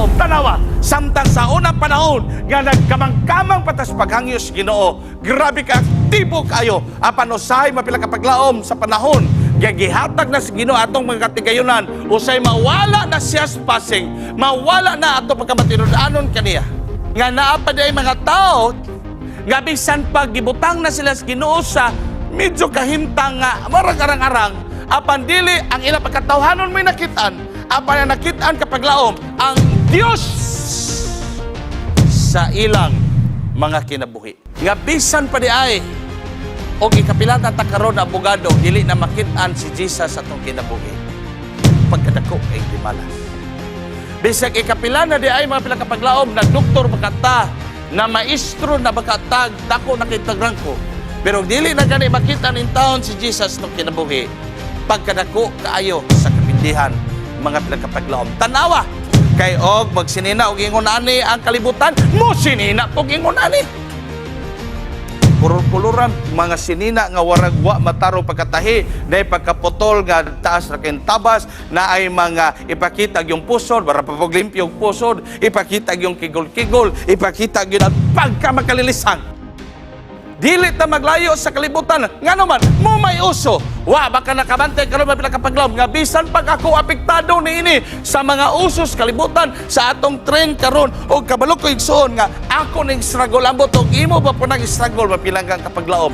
O tanawa, samtang sa unang panahon nga nagkamang-kamang patas paghangyo sa Ginoo, grabe ka aktibo kayo apan usahay mapila ka paglaom sa panahon nga gihatag na sa Ginoo atong mga katigayunan, usay mawala na siya sa pasing, mawala na ato pagkamatinud-anon kaniya. Nga naa pa diay mga tao nga bisan pag gibutang na sila sa Ginoo sa medyo kahimtang nga marag arang-arang, apan dili ang ilang pagkatawhanon may nakitaan, apan ang nakitaan kapaglaom ang Dios sa ilang mga kinabuhi. Nga bisan pa di ay og ikapila ta karon na abogado, dili na makit-an si Jesus sa atong kinabuhi. Pagkadako kay dimalas. Bisag ikapila na di ay mga pila kapaglaom na doktor makata, na maestro na makatag, dako na kay tagrangko. Pero dili na gani makita nin taon si Jesus nung kinabuhi. Pagkadako kaayo sa kapindihan mga pila kapaglaom. Tanawa kay og magsinina og ingon ani ang kalibutan, mo sinina og ingon ani. Purol-puluran mga sinina nga warag wa mataro pagkatahi na pagkaputol nga taas ra kay tabas na ay mga ipakita yung pusod para paglimpyo yung pusod, ipakita yung kigol-kigol, ipakita gyud ang pagkamakalilisan. Dili ta maglayo sa kalibutan. Ngano man, mo may uso. Wa baka nakabantay karon mapila kapaglaom nga bisan pag ako apektado niini sa mga usos kalibutan sa atong trend karon og kabalo ko igsuon nga ako ning struggle ambot og imo ba po nang struggle mapilang kang kapaglaom.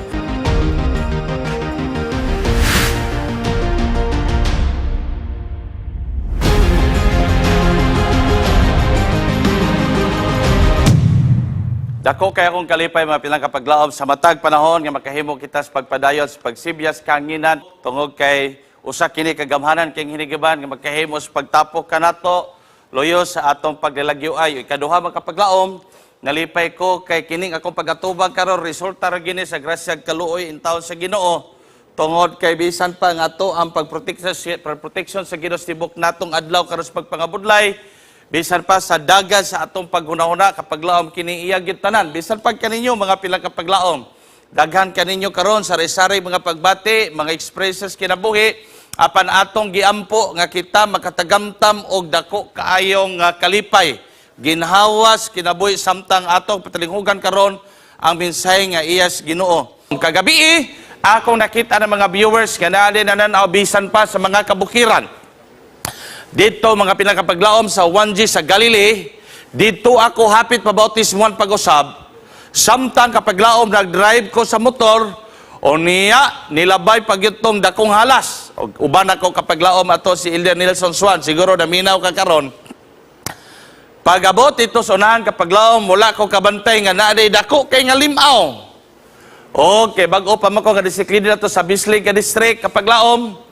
Dako kay akong kalipay mga pilang kapaglaom sa matag panahon nga makahimo kita sa pagpadayon sa pagsibyas kanginan tungod kay usa kini kagamhanan king hinigiban nga makahimo sa pagtapok kanato loyo sa atong paglalagyo ay ikaduha mga kapaglaom. Nalipay ko kay kining akong pagatubang karon resulta ra gini sa grasya ug kaluoy in taon sa Ginoo tungod kay bisan pa nga ato ang pagprotection sa Ginoo sa tibok natong adlaw karon sa pagpangabudlay. Bisan pa sa dagat sa atong paghunahuna kapaglaom kini iya gyud tanan. Bisan pag kaninyo mga pilang kapaglaom. Daghan kaninyo karon sari-sari mga pagbati, mga expressions kinabuhi apan atong giampo nga kita makatagamtam og dako kaayong kalipay. Ginhawas kinabuhi samtang atong patalinghugan karon ang mensahe nga iyas Ginoo. Kagabi akong nakita ng mga viewers nga naa din nananaw bisan pa sa mga kabukiran. Dito mga pinakapaglaom sa 1G sa Galilee, dito ako hapit pabautismuhan pag-usab. Samtang kapaglaom nag-drive ko sa motor, o niya nilabay pagyutong dakong halas. O, uban ako kapaglaom ato si Elder Nelson Swan, siguro naminaw ka karon. Pag-abot ito sa unahan kapaglaom, wala ko kabantay nga naa day dako kay nga limaw. Okay, bag-o pa man ko nga disiplina to sa Bislig nga district kapaglaom.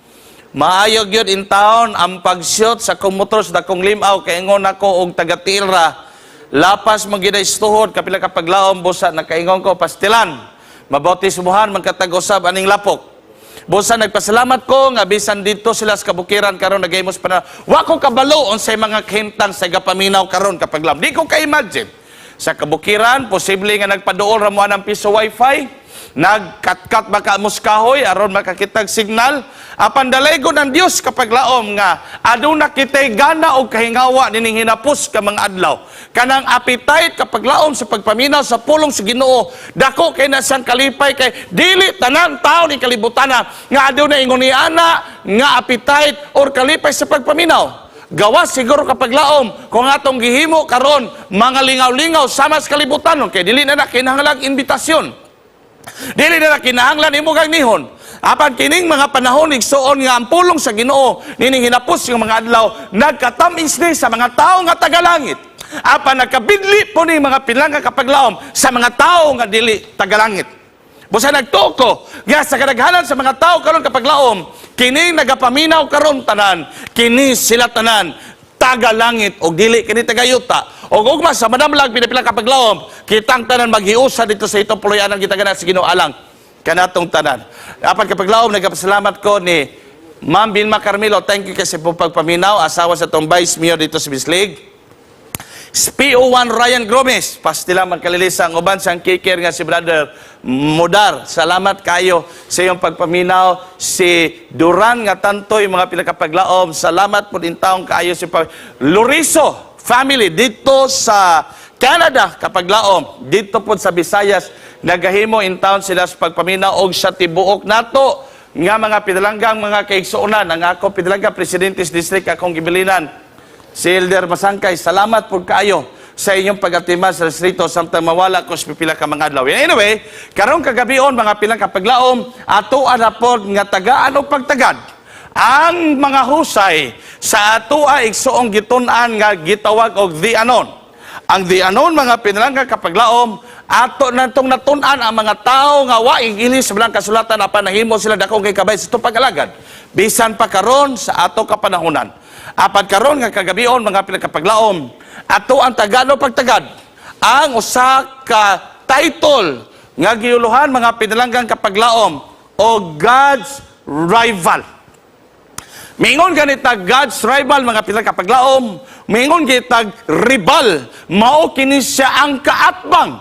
Maayo gyud in town ang pag-shoot sa akong motor sa dakong limaw kay ingon ako og taga-tilra. Lapas man gyud ay tuhod kapila kapaglaom busa nakaingon ko pastilan. Mabautismuhan man katag-usab aning lapok. Busa nagpasalamat ko nga bisan dito sila sa kabukiran karon nagahimos pa na. Wa ko kabalo unsay mga kahimtang sa gapaminaw karon kapaglaom. Di ko ka-imagine. Sa kabukiran posible nga nagpaduol ra mo ang piso wifi. Nagkatkat baka mo sa kahoy aron makakitag signal. Apan dalaygon ang Dios kapaglaom nga aduna kitay gana og kahingawa nining hinapos ka mga adlaw. Kanang appetite kapaglaom sa pagpaminaw sa pulong sa Ginoo, dako kay na siyang kalipay kay dili tanan tawo ning kalibutana nga aduna ingon ni ana nga appetite or kalipay sa pagpaminaw. Gawas siguro kapaglaom kung atong gihimo karon mga lingaw-lingaw sama sa kalibutan kay dili na na kinahanglan imbitasyon. Dili na kinahanglan imo kang nihon. Apan kining mga panahon igsuon nga ang pulong sa Ginoo nining hinapos nga mga adlaw nagkatamis ni sa mga tawo nga tagalangit. Apan nagkabidli po ni mga pilang nga kapaglaom sa mga tawo nga dili tagalangit. Busa nagtuo ko nga sa kadaghanan sa mga tawo karon kapaglaom kini nagapaminaw karon tanan, kini sila tanan tagalangit og dili kini tagayuta. Og ugma sa madamlag pinapila kapaglaom kitang tanan maghiusa dito sa itong puloy-anan kita gana sa Ginoo alang kanatong tanan. Apan kapaglaom nagapasalamat ko ni Ma'am Vilma Carmelo, thank you kasi po pagpaminaw, asawa sa tong Vice Mayor dito sa Bislig. PO1 Ryan Gomez, pastila magkalilisa ang uban siyang kicker nga si Brother Mudar. Salamat kayo sa iyong pagpaminaw. Si Duran nga tantoy mga pinakapaglaom. Salamat po din taong kayo si Loriso. family dito sa Canada, kapaglaom, dito po sa Visayas nagahimo in town sila sa pagpaminaw og sa tibuok nato nga mga pinalanggang mga kaigsuonan. Ang ako pinalanggang presidente sa district, akong gibilinan si Elder Masangkay, salamat po kaayo sa inyong pag-atiman sa distrito samtang mawala ko sa pipila ka mga adlaw. Anyway, karong kagabion, mga pilang kapaglaom, ato pod nga tagaan o pagtagad ang mga husay sa atoa igsuong gitun-an nga gitawag og The Unknown. Ang The Unknown, mga pinalangga kapaglaom, ato natong natun-an ang mga tao nga wa igili sa balang kasulatan apan nahimo sila dako kay kabay sa pag-alagad bisan pa karon sa ato kapanahonan. Apan karon nga kagabion, mga pinakapaglaom, ato ang tagano pagtagad ang usa ka title nga giuluhan, mga pinalanggang kapaglaom, o God's Rival. Mingon ganita God's rival, mga pinakapaglaom, mingon gitag ribal, mao kini siya ang kaatbang.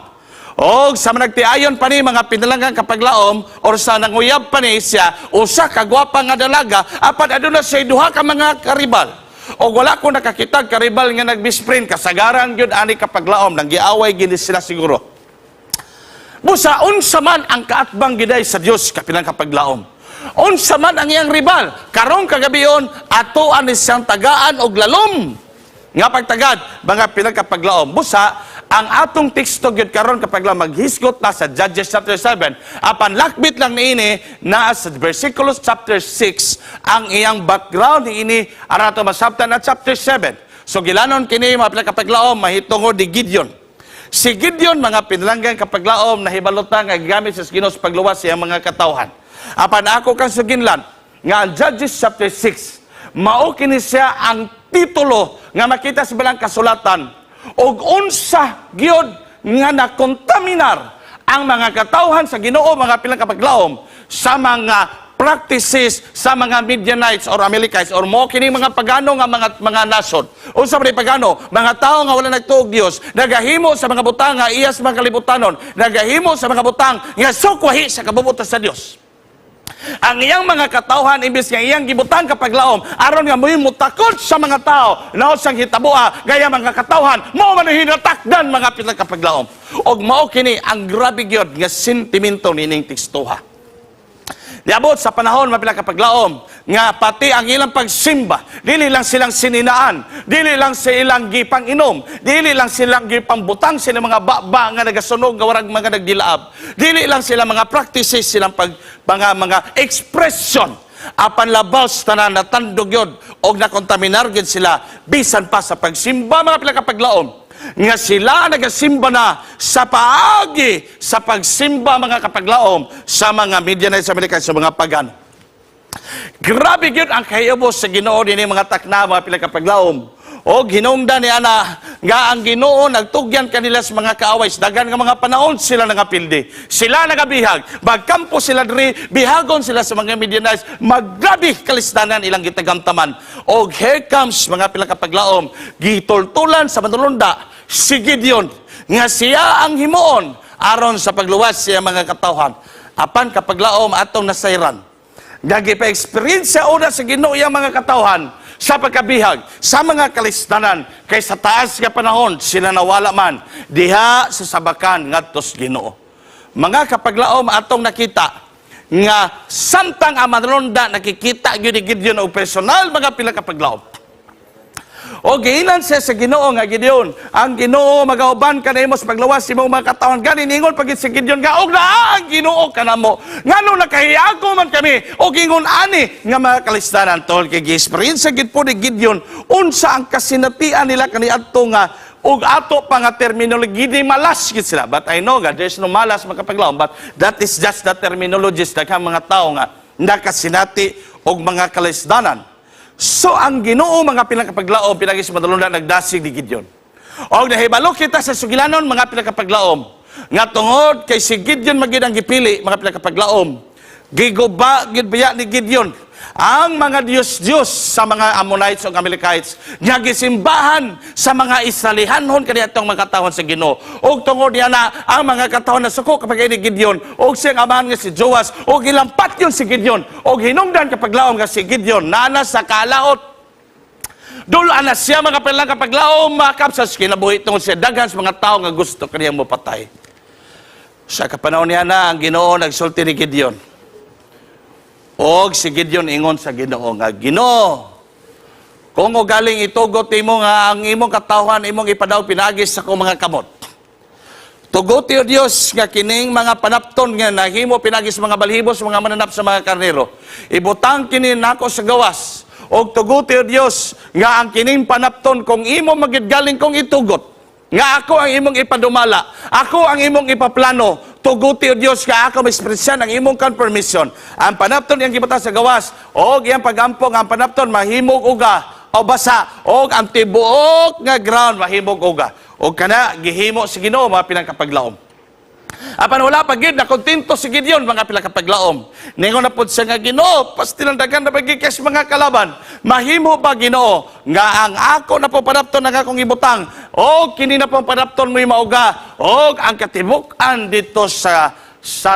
Og sa managtiayon pa ni, mga pinalanggang kapaglaom, or sa nanguyab pa ni siya usa ka gwapa nga dalaga, apan aduna siya duha ka mga karibal. Og wala ko nakakitag karibal nga nag-best friend, kasagaran gyud ani, kapaglaom, nang giaway gini sila siguro. Busa unsa man ang kaatbang giday sa Dios, kapilang kapaglaom? Unsa man ang iyang ribal? Karong kagabion, ato ani siyang tagaan og lalom nga pagtagad, mga pinagkapaglaom. Busa ang atong teksto gyud karon, kapaglaom, maghisgot na sa Judges chapter 7. Apan lakbit lang niini naa sa versikulos chapter 6 ang iyang background niini aron ato masabtan na chapter 7. So gilanon kini, mga pinagkapaglaom, mahitungod ni Gideon. Si Gideon, mga pinalanggang kapaglaom, nahibalutan nga gigamit sa Ginoo sa pagluwas sa iyang mga katawhan. Apan ako kang suginlan nga ang Judges chapter 6 mao kini siya ang titulo nga makita sa balang kasulatan og unsa gyud nga nakontaminar ang mga katawhan sa Ginoo, mga pilang kapaglaom, sa mga practices sa mga Midianites or Amalekites or mo kini mga pagano nga mga nasod. Unsa man pagano? Mga tawo nga wala nagtuog Dios, nagahimo sa mga butang nga iya sa mga kalibutanon, nagahimo sa mga butang nga sukwahi sa kabubutan sa Dios. Ang iyang mga katawhan, imbes nga iyang gibutang, kapaglaom, aron nga mo'y mutakot sa mga tao naot sang hitaboa gaya mga katawhan mao man ang hinatakdan, mga pila kapaglaom. Og mao kini ang grabe gyud nga sentimento nining tekstuha. Niabot sa panahon, mapila kapaglaom, nga pati ang ilang pagsimba, dili lang silang sininaan, dili lang silang gipang inom, dili lang silang gipang butang sila mga baba nga nagasunog nga warag mga nagdilaab. Dili lang sila mga practices silang pag mga expression, apan labaw sa tanan natandog yun og nakontaminar gyud sila bisan pa sa pagsimba, mga pila kapaglaom, nga sila nagasimba na sa paagi sa pagsimba, mga kapaglaom, sa mga Midianite, sa Amerika, sa mga pagan. Grabe gyud ang kahiubos sa Ginoo dinhi mga takna, mga pila kapaglaom. O hinungdan ni ana nga ang Ginoo nagtugyan kanila sa mga kaaway. Sa daghan nga mga panahon sila nangapildi. Sila nagabihag. Magkampo sila diri, bihagon sila sa mga Midianites. Maggrabe kalisdanan ilang gitagamtaman. Og here comes, mga pila kapaglaom, gitultulan sa manulunda si Gideon nga siya ang himuon aron sa pagluwas siya mga katawhan. Apan, kapaglaom, atong nasayran nga gipa-experience una sa Ginoo iyang mga katawhan sa pagkabihag sa mga kalisdanan kay sa taas nga panahon sila nawala man diha sa sabakan ngadto sa Ginoo. Mga kapaglaom, atong nakita nga samtang ang manulunda nakikita gyud ni Gideon og personal, mga pila kapaglaom. O giinan siya sa Ginoo nga, "Gideon, ang Ginoo magauban kanimo sa paglawas sa imong mga katawhan." Gani ningon pagit si Gideon nga, "Og naa ang Ginoo kanamo. Ngano nakahiago man kami og ingon ani nga mga kalisdanan?" Tol kay gi-experience gid po ni Gideon unsa ang kasinatian nila kaniadto nga og ato pa nga terminology di malas gid sila. But I know nga there's no malas, makapaglaom, but that is just the terminologies daghang mga tao nga nakasinati og mga kalisdanan. So ang Ginoo, mga pinakapaglaom, pinagi sa madalunda nagdasig ni Gideon. Og nahibalo kita sa sugilanon, mga pinakapaglaom, nga tungod kay si Gideon magid ang gipili, mga pinakapaglaom, giguba gid biya ni Gideon ang mga Diyos-Diyos sa mga Ammonites o Amalekites nga gisimbahan sa mga Israelihanon kaniadtong mga katawhan sa Ginoo. Og tungod niya na ang mga katawhan nasuko kapag ni Gideon og siyang amahan nga si Joas og ilampat yun si Gideon og hinungdan, kapaglaom, nga si Gideon nana sa kalaot. Dul-an na siya, mga pilang kapaglaom, makap sa kinabuhi tungod sa daghan sa mga tao nga gusto kaniyang mopatay. Sa kapanahon niya na, ang Ginoo nagsulti ni Gideon. Og si Gideon ingon sa Ginoo nga, "Ginoo, kung ugaling itugot nimo nga ang imong katawhan imong ipadaog pinaagi sa akong mga kamot, tuguti o Dios nga kining mga panapton nga nahimo pinagi sa mga balhibo sa mga mananap sa mga karnero, ibutang kini nako sa gawas. Og tuguti o Dios nga ang kining panapton, kung imo magyud galing kong itugot nga ako ang imong ipadumala, ako ang imong ipaplano, tuguti o Dios nga ako maespresyan ang imong confirmation." Ang panapton iyang gibutang sa gawas, og iyang pagampong, ang panapton mahimog uga o basa, og ang tibuok nga ground mahimog uga. Og kana gihimo sa Ginoo, mga pinangkapaglaom. Apan wala pa gid na kontento si Gideon, mga pinakapaglaom. Ningon na pod siya nga, "Ginoo, pastilan daghan na pagid kay mga kalaban. Mahimo ba, Ginoo, nga ang ako na po panapton ang akong ibutang og kini na pong panapton mo'y mauga og ang katibuk-an dito sa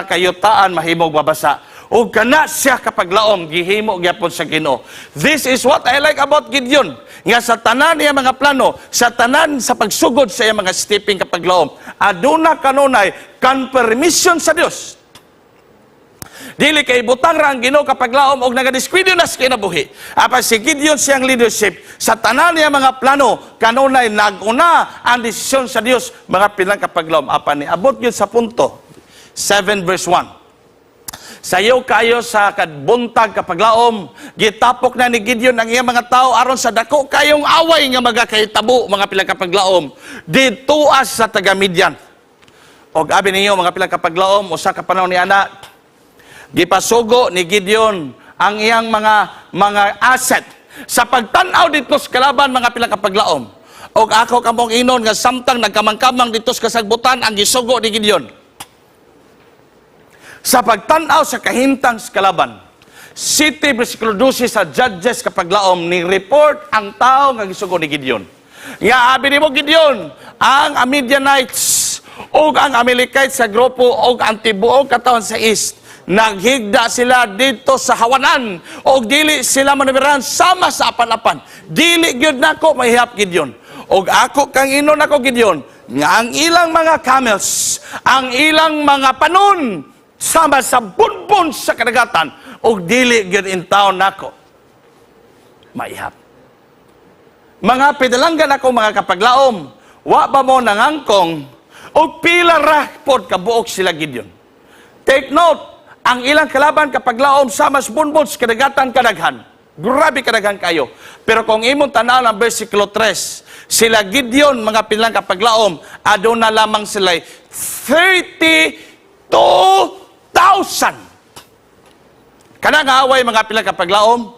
kayutaan mahimog mabasa?" Og kana siya kapaglaom gihimo gyapon sa Ginoo. This is what I like about Gideon. Nga sa tanan niya mga plano, sa tanan sa pagsugod sa iyang mga stepping kapaglaom, aduna kanunay confirmation sa Dios. Dili kay butang ra ang Ginoo kapaglaom og nagadiskwidyo na sa kinabuhi. Apan si Gideon, siyang leadership sa tanan niya mga plano, kanunay naguna ang desisyon sa Dios, mga pilang kapaglaom. Apan niabot gyud sa punto 7 verse 1. Sayo kayo sa kadbuntag kapaglaom, gitapok na ni Gideon ang iyang mga tao aron sa dako kayong away nga magakahitabo, mga pilang kapaglaom, dituas sa taga Midian. Og abi ninyo, mga pilang kapaglaom, usa ka panahon ni ana, gipasugo ni Gideon ang iyang mga asset sa pagtan-aw dito sa kalaban, mga pilang kapaglaom. Og ako kamong inon nga samtang nagkamang-kamang dito sa kasagbutan ang gisugo ni Gideon sa pagtan-aw sa kahimtang sa kalaban. 7 versikulo 12 sa Judges kapaglaom, ni report ang tao nga gisugo ni Gideon. Nga abi nimo, Gideon, ang Midianites ug ang Amalekites sa grupo ug ang tibuok katawhan sa East, naghigda sila dito sa hawanan og dili sila manumeran sama sa apan-apan. Dili gyud nako mahihap, Gideon. Og ako kang inon nako, Gideon, nga ang ilang mga camels, ang ilang mga panon sama sa bunbon sa kadagatan og dili gyud in town nako maihap. Mga pidalanggan ako, mga kapaglaom, wa ba mo nangangkong og pila ra pod kabuok sila Gideon? Take note, ang ilang kalaban kapaglaom sama sa bunbon sa kadagatan kadaghan. Grabe kadaghan kayo. Pero kung imong tanaw ang versikulo 3, sila Gideon, mga pilang kapaglaom, aduna lamang sila 32,000. Kana nga away, mga pilang kapaglaom,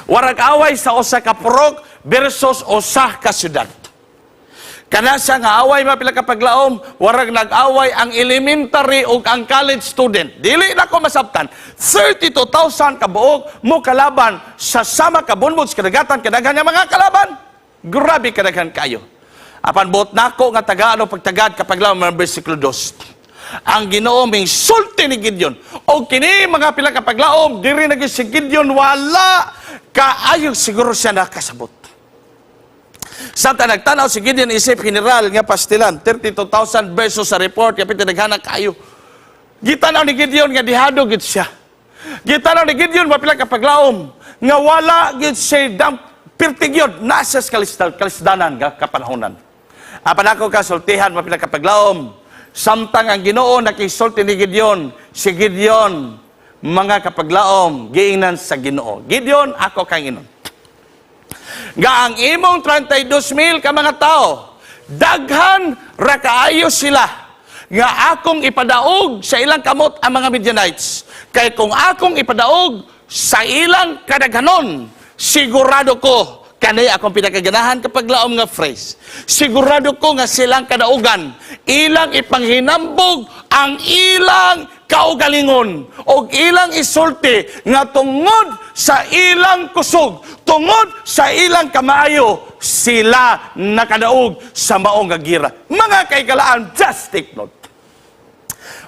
warag away sa usa ka purok versus usa ka syudad. Kana siya nga away, mga pila kapaglaom, warag nag-away ang elementary ug ang college student. Dili na ko masabtan. 32,000 kabuok mo kalaban sa sama ka bunbon sa kadagatan kadaghan nga mga kalaban. Grabe kadaghan kayo. Apan buot nako nga tagaan o pagtagad kapaglaom mga versikulo 2. Ang Ginoo ming sulti ni Gideon. O kini, mga pila kapaglaom, diri na gyud si Gideon wala kaayo siguro siya nakasabot. Samtang nagtanaw si Gideon isip general nga pastilan, 32,000 versus sa report, kapit naghanak kayo. Gitanaw ni Gideon nga dihado gid siya. Gitanaw ni Gideon, mapila kapaglaom, nga wala gid siya dam pirti gyud nasa sa kalisdanan nga kapanahonan. Apan ako kasultihan, mapila kapaglaom, samtang ang Ginoo nakisulti ni Gideon, si Gideon, mga kapaglaom, giingnan sa Ginoo, "Gideon, ako kang inon nga ang imong 32 mil ka mga tao, daghan ra kaayo sila nga akong ipadaog sa ilang kamot ang mga Midianites. Kay kung akong ipadaog sa ilang kadaghanon, sigurado ko," kani akong pinakaganahan kapag laom nga phrase, "sigurado ko nga silang kadaugan, ilang ipanghinambog ang ilang kaugalingon og ilang isulti nga tungod sa ilang kusog, tungod sa ilang kamaayo, sila nakadaog sa maong nga gira." Mga kaikalaan, just take note.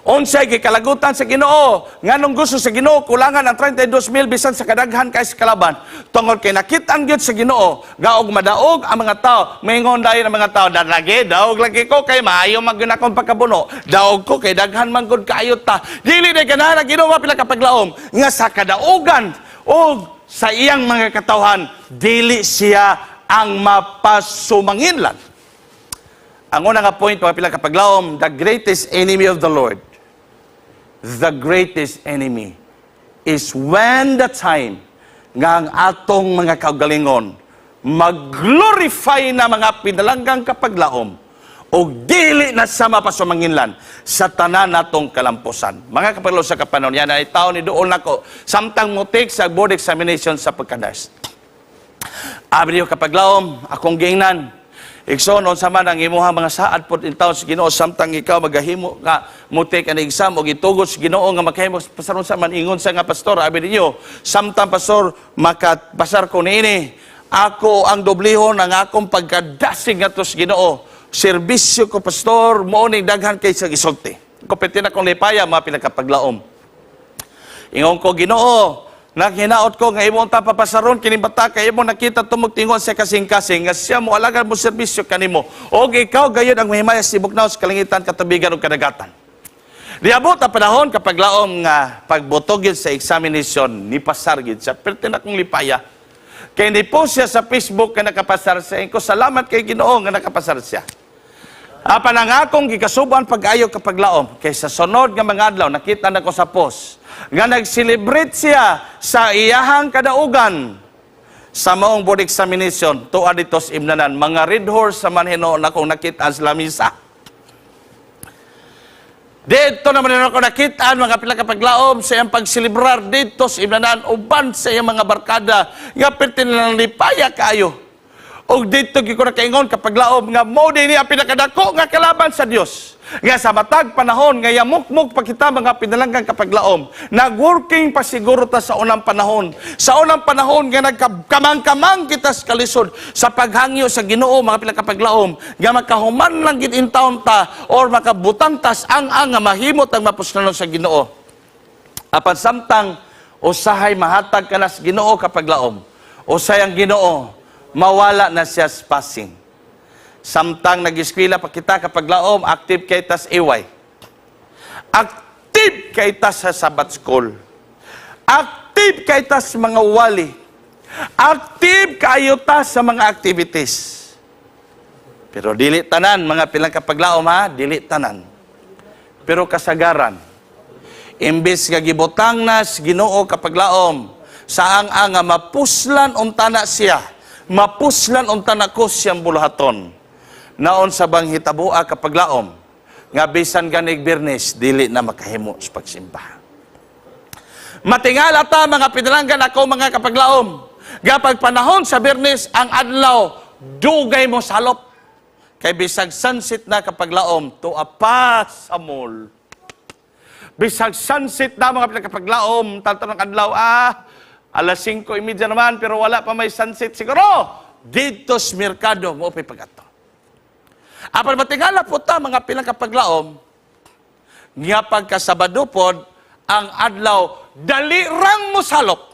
Unsay gikalagutan sa Ginoo? Nganong gusto sa Ginoo kulangan ang 32,000 bisan sa kadaghan kay sa kalaban? Tungod kay nakit-an gyud sa Ginoo nga og madaog ang mga tao, maingon dayon ang mga tao, "Lagi daog lagi ko kay maayo man gyud akong pagkabuno. Daog ko kay daghan man gud kaayo ta." Dili na ganahan ang Ginoo, mga pila kapaglaom, nga sa kadaugan og sa iyang mga katawhan dili siya ang mapasumanginlan. Ang una nga point, mga pila kapaglaom, the greatest enemy of the Lord, the greatest enemy is when the time nga ang atong mga kaugalingon mag-glorify na, mga pinalanggang kapaglaom, o dili na sa mapasumanginlan sa tanan natong kalampusan. Mga kapaglaom, sa kapanon, yan ay tao ni doon nako samtang mo-take sa board examination sa pagka-nurse. Abi niyo, kapaglaom, akong giingnan, "Igsoon, unsa man ang imuhang mga saad pod in taon sa Ginoo samtang ikaw magahimo nga mo-take ang exam og itugot sa Ginoo nga makahimo pasar unsa man?" Ingon sa nga, "Pastor," abi ninyo, "samtang, pastor, makapasar ko niini, ako ang doblihon ang akong pagkadasig ngadto sa Ginoo. Serbisyo ko, pastor, mao ning daghan kay sa gisulti." Kupiti na kong lipaya, mga pinakapaglaom. Ingon ko, "Ginoo, naghinaot ko nga imo ta papasaron kining bata kay imo nakita tumog tingon sa kasing-kasing nga siya mo alagad mo serbisyo kanimo. Og ikaw gayud ang mahimaya sa bugnaw sa kalangitan, katubigan ug kadagatan." Niabot ang panahon, kapaglaom, nga pagbutog gyud sa examination, ni pasar gyud siya. Perti na kong lipaya. Kay ni post siya sa Facebook nga nakapasar siya. Ko salamat kay Ginoo nga nakapasar siya. Apan ang akong gikasuban pag-ayo, kapaglaom, kay sa sunod nga mga adlaw nakita na ko sa post nga nag-celebrate siya sa iyahang kadaugan sa maong board examination tuwa dito sa Imnanan. Mga red horse sa man hinuon akong nakita sa lamisa. Dito naman ako nakita, mga pila kapaglaom, sa iyang pagselebrar dito sa Imnanan uban sa iyang mga barkada nga perti na lang lipaya kaayo. Og dito gyud ko nakaingon, kapaglaom, nga mo dinhi ang pinakadako nga kalaban sa Dios. Nga sa matag panahon nga yamukmuk pa kita, mga pinalanggang kapaglaom, nagworking pa siguro ta sa unang panahon. Sa unang panahon nga nagkamang-kamang kita sa kalisod sa paghangyo sa Ginoo, mga pila kapaglaom, nga makahuman lang gid in town ta or makabutang tas ang nga mahimot ang mapuslanon sa Ginoo. Apan samtang usahay mahatag ka na sa Ginoo, kapaglaom, usay ang Ginoo mawala na siya sa passing. Samtang nag-eskwela pa kita, kapaglaom, active kay tas AY. Active kay tas sa Sabbath School. Active kay tas mga wali. Active kayo ta sa mga activities. Pero dili tanan, mga pilang kapaglaom ha, dili tanan. Pero kasagaran, imbes nga gibutang na sa Ginoo, kapaglaom, sa ang nga mapuslan unta na siya, mapuslan unta na ko siyang buluhaton. Naon sa bang hitaboa, kapaglaom, nga bisan ganig Biyernes, dili na makahimo sa pagsimba. Matingala ta, mga pinalanggan ako, mga kapaglaom. Gapag panahon sa Biyernes, ang adlaw, dugay mo salop. Kay bisag sunset na, kapaglaom, tuwa pa sa mall. Bisag sunset na, mga pinakapaglaom, tanto ng adlaw, alas 5:30 naman, pero wala pa may sunset siguro. Dito sa merkado, mo pa'y pag-ato. Apan matingala po ta, mga pinakapaglaom, nga pagkasabado pod, ang adlaw, dali rang mosalop.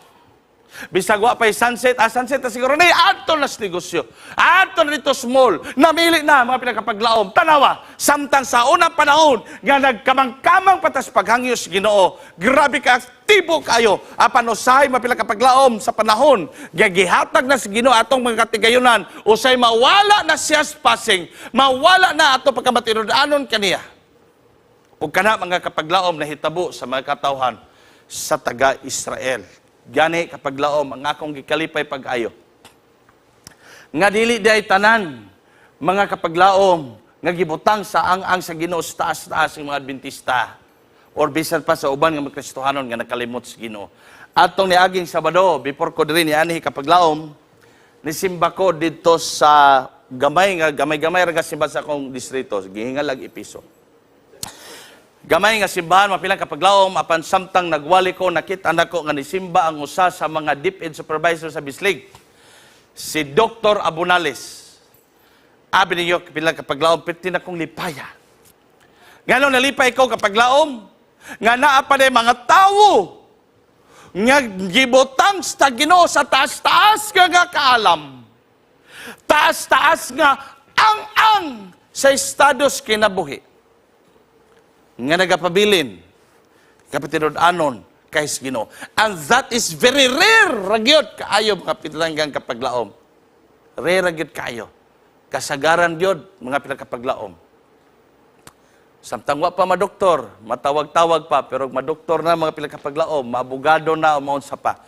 Bisag wa pa'y sunset, sunset na siguro ni adto na sa negosyo. Adto na dito sa mall. Namili na, mga pinakapaglaom. Tanawa, samtang sa unang panahon nga nagkamang-kamang patas paghangyo sa Ginoo. Grabe ka aktibo kayo. Apan usahay mapilakapaglaom sa panahon nga gihatag na sa Ginoo atong mga katigayunan, usay mawala na siya sa passing, mawala na ato pagkamatinud-anon kaniya. Ug kana, mga kapaglaom, nahitabo sa mga katawhan sa taga-Israel. Gani, kapaglaom, ang akong gikalipay pag-ayo nga dili day tanan, mga kapaglaom, nga gibutang sa ang-ang sa Ginoo sa taas-taas ng mga Adventista or bisan pa sa uban nga mga Kristohanon nga nakalimot sa Ginoo. Atong niaging Sabado, before ko diri nianhi, kapaglaom, nisimba ko didto sa gamay nga gamay-gamay ra nga simba sa akong distrito, gihingal lag Episo. Gamay nga simbahan, mapilang kapaglaom, apan samtang nagwali ko, nakita nako nga nisimba ang usa sa mga DepEd supervisor sa Bislig, si Dr. Abunales. Abi ninyo, pilang kapaglaom, perti na kong lipaya. Ngano nalipay ko kapaglaom nga naa pa day mga tawo nga gibutang sa Ginoo sa taas-taas nga kaalam. Taas-taas nga ang-ang sa estados kinabuhi. Nga nagapabilin kapatinud-anon kay sa Ginoo. And that is very rare ra gyud kaayo, mga pinalanggang kapaglaom. Rare ra gyud kaayo. Kasagaran gyud, mga pinakapaglaom. Samtang wa pa madoktor, matawag-tawag pa, pero madoktor na, mga pinakapaglaom, maabogado na o maunsa pa.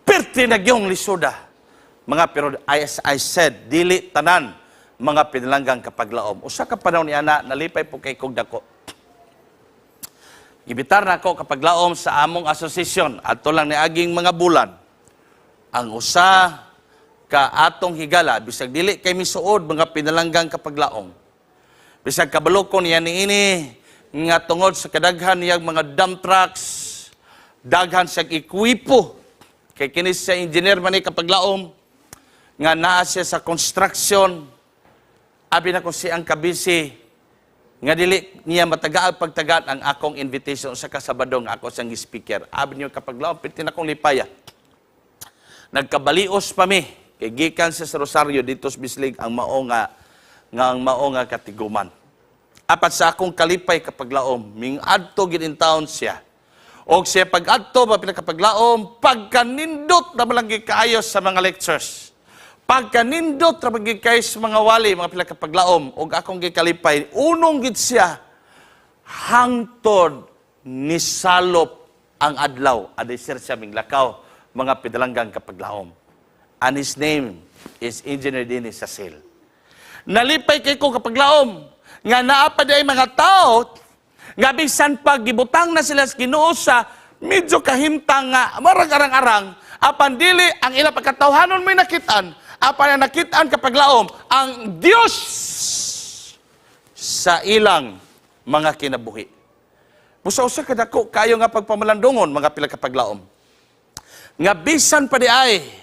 Perti na gyung lisuda. Mga pero as I said, dili tanan, mga pinalanggang kapaglaom. Usa ka panahon ni ana, nalipay po kay kog dako. Gibitar na ako kapaglaom sa among asosasyon ato lang niaging mga bulan. Ang usa ka atong higala, bisag dili kay misuod, mga pinalanggang kapaglaom. Bisag kabalo ko niya niini nga tungod sa kadaghan niyang mga dump trucks, daghan sa ekwipo. Kay kini siya engineer man ni kapaglaom nga naa siya sa construction. Abi na ko siyang kabisi nga dili niya matagaag pagtagat ang akong invitation sa kasabado nga ako siyang speaker. Abi niyo kapaglaom, piti na akong lipaya. Nagkabalios pa mi kay gikan sa Rosario dito sa Bislig ang mao nga katiguman. Apat sa akong kalipay kapaglaom, ming-adto gid in town siya. Og siya pag-adto pa pinakapaglaom, pagkanindot na malang kaayo sa mga lectures. Pagkanindot ra magyud kaayo sa mga wali, mga pinakapaglaom, og akong gikalipay, unong gid siya hangtod ni salop ang adlaw. Aday sir siya minglakaw, mga pidalanggang kapaglaom. And his name is Engineer Dennis Sacil. Nalipay kay ko kapaglaom nga naa pa diay mga tao nga bisan pag gibutang na sila sa Ginoo sa medyo kahimtang nga marag arang-arang, apan dili ang ilang pagkatawhanon may nakitaan, apan ang nakitaan kapaglaom ang Dios sa ilang mga kinabuhi. Busa usa ka dako kayo nga pagpamalandungon, mga pila kapaglaom, nga bisan pa di ay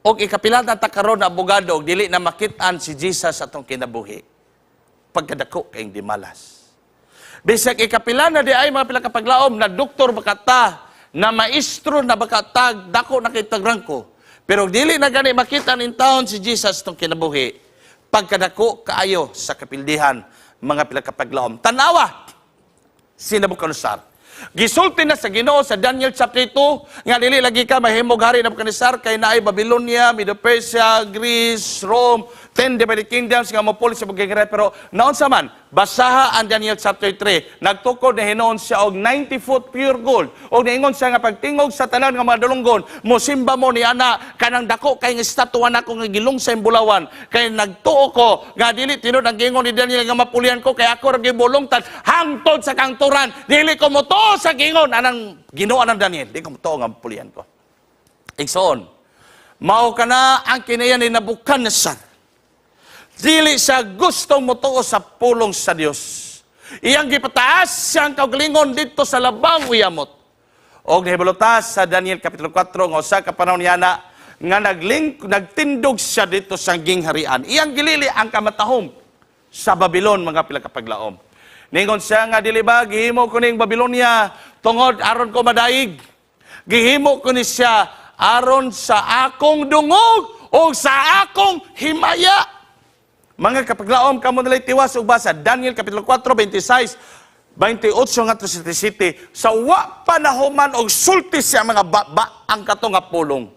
og ikapila na ta karon na abogado og dili na makit-an si Jesus sa atong kinabuhi, pagkadako kayong dimalas. Bisag ikapila na di ay, mga pila kapaglaom, na doktor bakata, na maestro na bakata, dako na kay tagrangko. Pero dili na gani makita in town si Jesus atong kinabuhi, pagkadako kaayo sa kapildihan, mga pila kapaglaom. Tanawa si Nebuchadnezzar. Gisulti na sa Ginoo sa Daniel chapter 2 nga dili lagi ka mahimog hari Nebuchadnezzar kay naay Babylonia, Medo-Persia, Greece, Rome, 10 divided kingdoms nga mopuli sa pagkagere, pero naunsa man, basaha ang Daniel chapter 3. Nagtukod na hinuon siya og 90 foot pure gold. Og niingon siya nga pagtingog sa tanan nga mga dulunggon, mosimba mo ni ana kanang dako kay nga estatwa nako nga gilong sa bulawan. Kay nagtuo ko nga dili tinuod ang giingon ni Daniel nga mapulian ko kay ako ra gibulongtan hangtod sa kangturan. Dili ko motuo sa giingon anang Ginoo ng Daniel. Di ko motuo nga mapulian ko. Igsoon, mao kana ang kinayan ni Nebuchadnezzar. Dili siya gustong motuo sa pulong sa Dios. Iyang gipataas siyang kaugalingon dito sa labang uyamot. Og nahibalo ta sa Daniel Kapitulo 4 nga usa ka panahon niya na nga nagtindog siya dito sa gingharian. Iyang gilili ang kamatahom sa Babylon, mga pila kapaglaom. Ningon siya nga dili ba gihimo ko ning Babylonia tungod aron ko madaig? Gihimo ko ni siya aron sa akong dungog o sa akong himaya. Mga kapaglaom, kamo nalay tiwas ug basa Daniel Kapitulo 4, 26, 28 ngadto sa 37. Sa wa pa nahuman og sulti siya, mga baba ang kato nga pulong.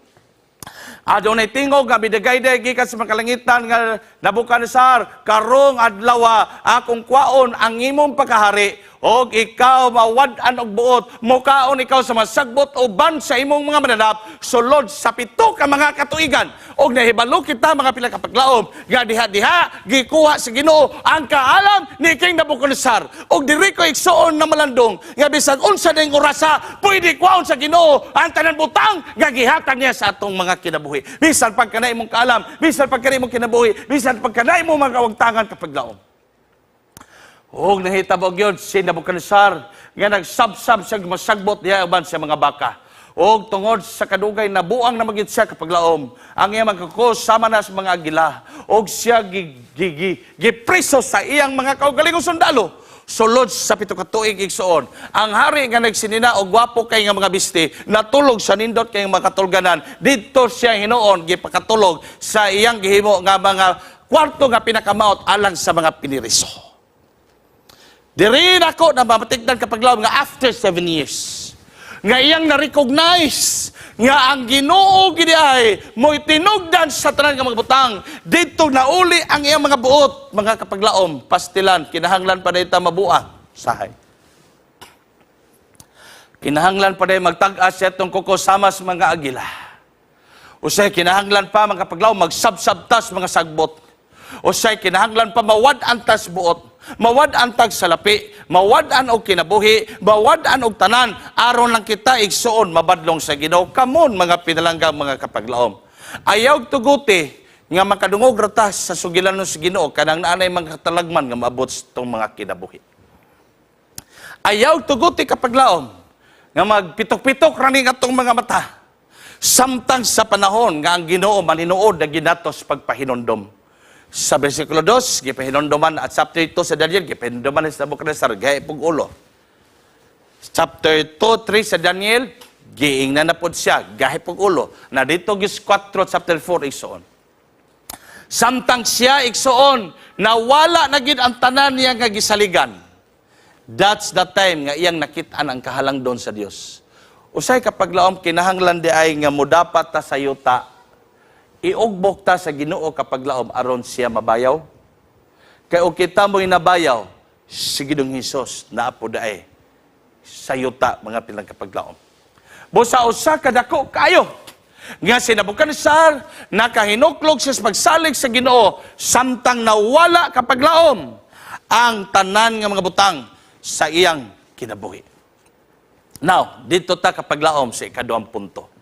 Adunay tingog nga bidagayday gikan sa makalangitan nga, "Nebuchadnezzar, karong adlaw akong kwaon ang imong pagkahari og ikaw mawad-an og buot, mukaon ikaw sa masagbot uban sa imong mga mananap sulod sa 7 ka mga katuigan." Og nahibalo kita, mga pila kapaglaom, nga diha-diha gikuha sa Ginoo ang kaalam ni King Nebuchadnezzar. Og diri ko, igsuon, na malandong nga bisag unsa ning orasa pwede kwaon sa Ginoo ang tanan butang nga gihatag niya sa atong mga kinabuhi, bisan pagka na imong kaalam, bisan pagka na imong kinabuhi, bisan pagka na imong mga kawagtangan kapaglaom. Og nahitabo gyud si Nebuchadnezzar nga nagsabsab siya masagbot diha uban sa mga baka. Og tungod sa kadugay nabuang na magyud siya kapaglaom. Ang iyang mga kuko sama na sa mga agila. Og siya gi, gi, gi, gipriso sa iyang mga kaugalingong sundalo. Sulod sa 7 ka tuig, igsuon. Ang hari nga nagsinina og gwapo kay nga mga bisti, natulog sa nindot kay mga katulganan. Didto siya hinuon gipakatulog sa iyang gihimo nga mga kwarto nga pinakamaot alang sa mga piniriso. Diri nako na mapatigdan, kapaglaom, nga after 7 years, nga iyang na-recognize nga ang Ginoo gid ay mo'y tinugdan sa tanan nga mga butang. Didto nauli ang iyang mga buot, mga kapaglaom. Pastilan, kinahanglan pa ta mabuang sahay. Kinahanglan pa day magtag-as sa atong kuko sama sa mga agila. Usay kinahanglan pa, mga kapaglaom, magsabsab tas mga sagbot. Usay kinahanglan pa mawad-an tas buot. Mawad-an tag salapi, mawad-an og kinabuhi, mawad-an og tanan aron lang kita, igsuon, mabadlong sa Ginoo. Kamon, mga pinalanggang mga kapaglaom. Ayaw tuguti nga makadungog ra ta sa sugilanon sa Ginoo kanang naanay mga katalagman nga maabot sa itong mga kinabuhi. Ayaw tuguti, kapaglaom, nga magpitok-pitok ra ning atong mga mata samtang sa panahon nga ang Ginoo maninuod na ginatos pagpahinondom. Sa versikulo 2, gipahinondoman at chapter 2 sa Daniel, gipahinondoman sa Nebuchadnezzar, gahi pug ulo. Chapter 2, 3 sa Daniel, giingnan na pod siya, gahi pug ulo. Na dito gis 4, chapter 4, igsoon. Samtang siya, igsoon, nawala na gid ang tanan niya nga gisaligan. That's the time nga iyang nakit-an ang kahalangdon sa Dios. Usay, kapaglaom, kinahanglan di ay nga modapat ta sa yuta, iugbok ta sa Ginoo, kapaglaom, aron siya mabayaw. Kay og kita mo'y nabayaw, si Ginoong Hesus naa pod ay sa yuta, mga pilang kapaglaom. Busa usa kadako kayo nga si Nebuchadnezzar nakahinuklog siya sa pagsalig sa Ginoo samtang nawala, kapaglaom, ang tanan nga mga butang sa iyang kinabuhi. Now, dito ta, kapaglaom, sa ikaduhang punto.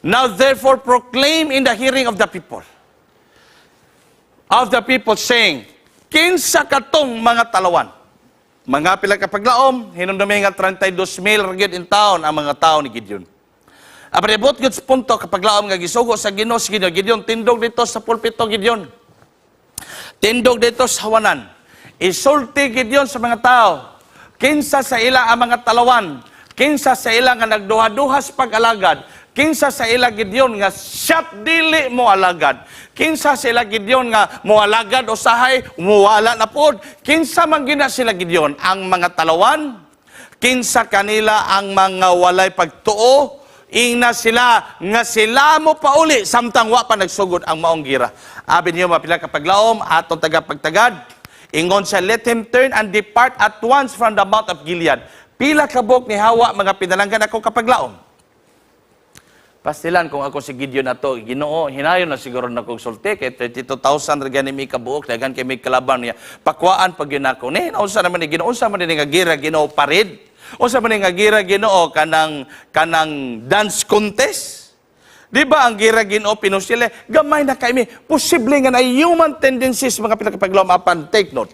Now therefore proclaim in the hearing of the people, saying, kinsa katong mga talawan? Mga pila kapaglaom, hinumdumi nga 32 mil ra gyud in town ang mga tao ni Gideon. Apan ibot gyud sa punto, kapaglaom, nga gisugo sa Ginoo si Gideon. "Gideon, tindog dito sa pulpito, Gideon. Tindog dito sa hawanan. Isulti, Gideon, sa mga tao. Kinsa sa ila ang mga talawan? Kinsa sa ila nga nagduha-duha sa pag-alagad? Kinsa sa ila, Gideon, nga siyat dili mo alagad? Kinsa sa ila, Gideon, nga mo alagad usahay muwala na pod? Kinsa man gina sila, Gideon, ang mga talawan? Kinsa kanila ang mga walay pagtuo? Ingna sila nga sila mo pauli samtang wa pa nagsugod ang maong gira." Abi niyo, mapila kapaglaom, atong tagapagtagad. Ingon siya, "Let him turn and depart at once from the Mount of Gilead." Pila kabuk ni hawa, mga pinalanggan ako kapaglaom? Pastilan, kung ako si Gideon ato, "Ginoo, hinayon na siguro na kong sulti kay 32,000 ra gani mi kabuok, daghan kay may kalaban niya. Pakuhaan pag yun ako." Ni, unsa naman ni Ginoo, unsa man ni nga gira, Ginoo, parid? Unsa man ni nga gira, Ginoo, kanang dance contest? Di ba ang gira, Ginoo, pinusile? Gamay na kay mi. Posible nga na human tendencies, mga pinakapaglaom, apan take note.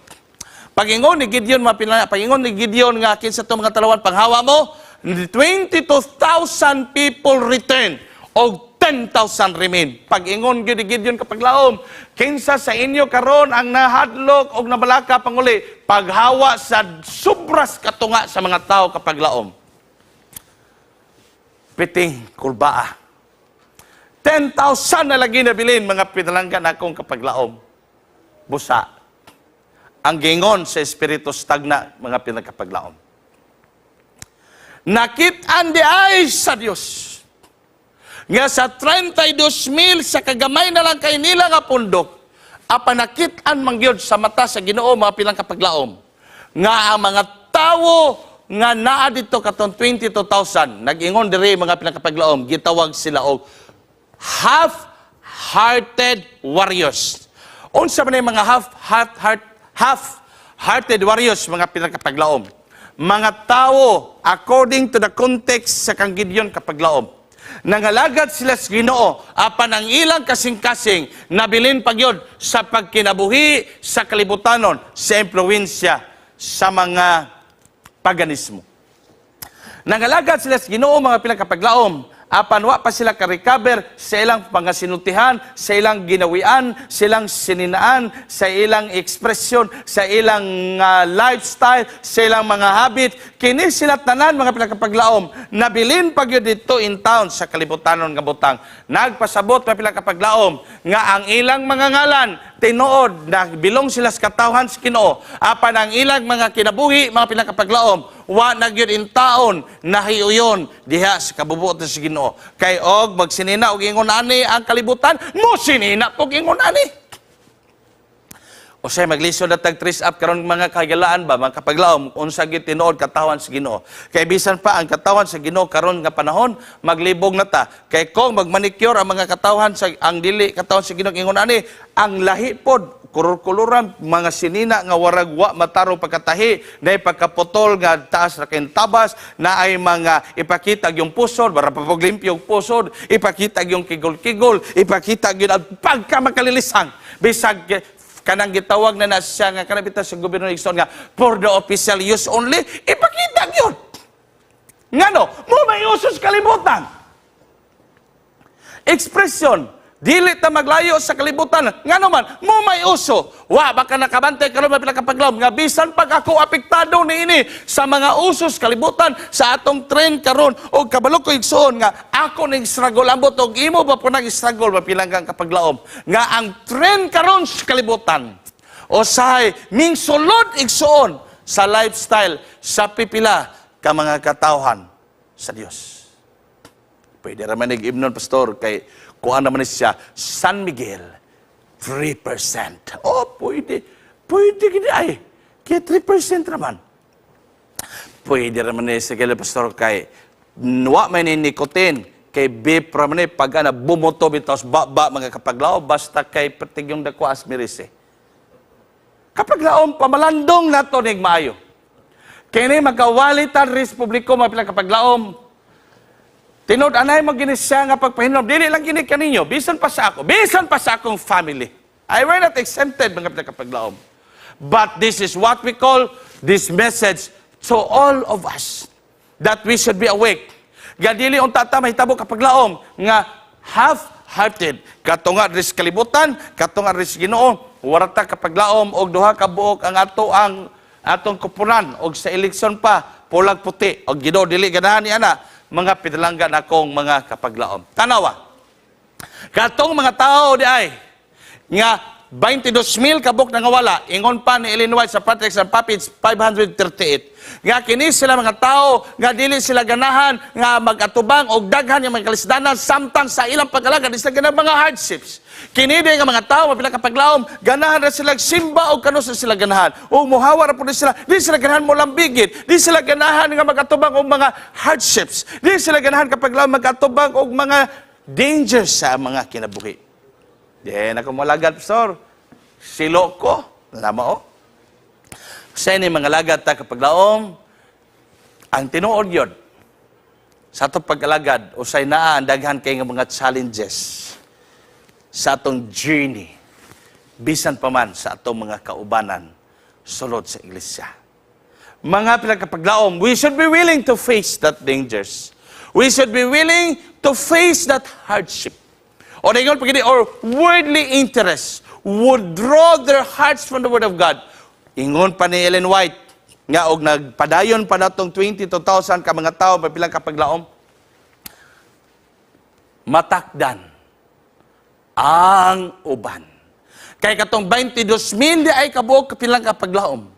Pagingon ni Gideon, mga pagingon ni Gideon nga kinsa to mga talawan, panghawa mo, 22,000 people return og 10,000 remain. Pag-ingon gyud ni Gideon, kapaglaom, kinsa sa inyo karon ang nahadlok og nabalaka panguli, paghawa sa sobras katunga sa mga tao, kapaglaom? Piting kulbaa. 10,000 na lagi nabilin, mga pinalanggan akong kapaglaom. Busa. Ang gingon sa Espiritu stagna, mga pinagkapaglaom. Nakit-an di ay sa Dios nga sa 32 mil sa kagamay na lang kay nila nga pundok, apan nakit-an man gyud sa mata sa Ginoo, mga pilang kapaglaom, nga ang mga tawo nga naa dito katong 22,000, nag-ingon diri, mga pilang kapaglaom, gitawag sila og half-hearted warriors. Unsa man yung mga half-hearted warriors, mga pilang kapaglaom? Mga tao, according to the context sa kang Gideon, kapaglaom, nangalagad sila sa Ginoo, apan ang ilang kasing-kasing nabilin pagyod sa pagkinabuhi sa kalibutanon, sa impluwensya sa mga paganismo. Nangalagad sila sa Ginoo, mga pinakapaglaom, Apan wa pa sila ka-recover sa ilang mga sinultihan, sa ilang ginawian, sa ilang sininaan, sa ilang ekspresyon, sa ilang lifestyle, sa ilang mga habit. Kini sila tanan, mga pinakapaglaom, nabilin pa gyud dito in town sa kalibutanon nga butang. Nagpasabot, mga pinakapaglaom, nga ang ilang mga ngalan tinuod na bilong sila sa katawhan sa Ginoo, apan ang ilang mga kinabuhi, mga pinakapaglaom, wa na gyud in taon nahiuyon diha sa kabubuot sa Ginoo. Kay og magsinina og ingon ani ang kalibutan, mo sinina og ingon ani. O siya, maglisod na tag trace up karon, mga kagalaan ba, mga kapaglaom, unsa gyud tinuod katawan sa Ginoo. Kay bisan pa ang katawan sa Ginoo karon nga panahon, maglibog na ta. Kay kung magmanicure ang mga katawhan sa ang dili katawan sa Ginoo ingon ani, ang lahi pod kulor-kuluran, mga sinina nga warag wa matarong pagkatahi, na pagkaputol nga taas ra kay tabas, na ay mga ipakita yung pusod, bara pa limpyo yung pusod, ipakita yung kigol-kigol, ipakita gyud ang pagka makalilisang. Bisag kanang gitawag na na siya nga kanang bitaw sa gobyerno igsoon nga for the official use only, ipakita gyud. Ngano mo may uso sa kalibutan? Ekspresyon, dili ta maglayo sa kalibutan. Ngano man mo may uso? Wa ba ka nakabantay karon, mga pinakapaglaom, nga bisan pag ako apektado niini sa mga uso sa kalibutan, sa atong trend karon, og kabalo ko, igsoon, nga ako ning struggle, ambot og imo ba po nang struggle, mapilanggang kapaglaom, nga ang trend karon sa kalibutan usahay ming sulod, igsoon, sa lifestyle sa pipila ka mga katawhan sa Dios? Pwede raman imnon, "Pastor, kay kuan naman siya, San Miguel, 3%." Oh, pwede. Pwede gini ay. Kaya 3% raman. Pwede raman ni sige, "Pastor, kay wa may ni nicotine. Kay vape raman ni pag ana bumoto bitaw ba mga kapaglaom, basta kay pertigyong dako as miris eh." Kapaglaom, pamalandong nato nig maayo. Kini magkawalitan res publiko, mga kapaglaom. Tinud anay mo gini siya nga pagpahinom. Dili lang gini kaninyo, bisan pa sa ako, bisan pa sa akong family. I were not exempted, mga kapaglaom. But this is what we call this message to all of us, that we should be awake. Gadili unta ta mahitabo, kapaglaom, nga half-hearted. Katunga ris kalibutan, katunga ris Ginoo, wala ta, kapaglaom, og duha ka buok ang ato ang atong kupunan, og sa eleksyon pa pulag puti og Ginoo dili ganahan ni ana, mga pinalanggan akong mga kapaglaom. Tanawa. Katong mga tao di ay nga 22,000 kabuk nangawala, ingon pa ni Ellen White sa Patriarchs and Prophets 538, nga kini sila mga tao nga dili sila ganahan nga mag-atubang og daghan nga mga kalisdanan samtang sa ilang pag-alagad di sila ganahan mga hardships. Kini di nga mga tao, mapila kapaglaom, ganahan ra sila simba og kanus sila ganahan o muhawa ra pud sila, di sila ganahan mo lambigit, di sila ganahan nga mag-atubang og mga hardships, di sila ganahan, kapaglaom, mag-atubang og mga dangers sa mga kinabuhi. Di na ko malagad, Pastor. Silo ko. Tama o? Sa ini mga lagad ta, kapaglaom, ang tinuod yun, sa atong pag-alagad, usay naa ang daghan kay nga mga challenges sa atong journey, bisan pa man sa atong mga kaubanan sulod sa iglesia. Mga pinagkapaglaom, we should be willing to face that dangers. We should be willing to face that hardship. O ingon pa kini, or worldly interests would draw their hearts from the Word of God. Ingon pa ni Ellen White, nga og nagpadayon pa natong 22,000 ka mga tao, mapilang kapaglaom, matakdan ang uban. Kay katong 22,000 di ay kabuok, kapilang kapaglaom,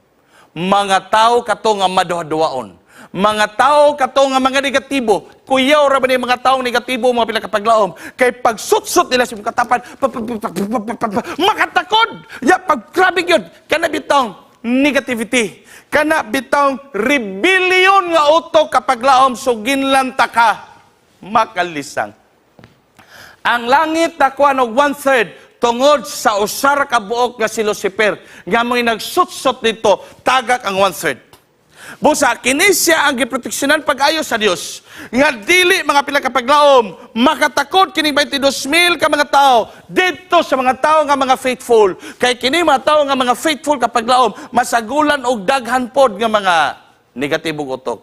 mga tao kato nga maduha-duwaon. Mga tao kato nga mga negatibo. Kuyaw ra ba ni mga taong negatibo, mga pila kapaglaom? Kay pagsutsot nila sa katapan, makatakod. Ya pag grabe gyud kana bitawng negativity. Kana bitawng rebellion nga utok, kapaglaom, suginlan ta ka makalisang. Ang langit nakuha og one-third tungod sa usar ka buok nga si Lucifer nga mga nagsutsot dito, tagak ang one-third. Busa, kini siya ang giproteksyonan pag-ayo sa Dios nga dili, mga pila kapaglaom, makatakod kining 22,000 ka mga tao didto sa mga tao nga mga faithful. Kay kini mga tao nga mga faithful, kapaglaom, masagulan og daghan pod nga mga negatibong utok.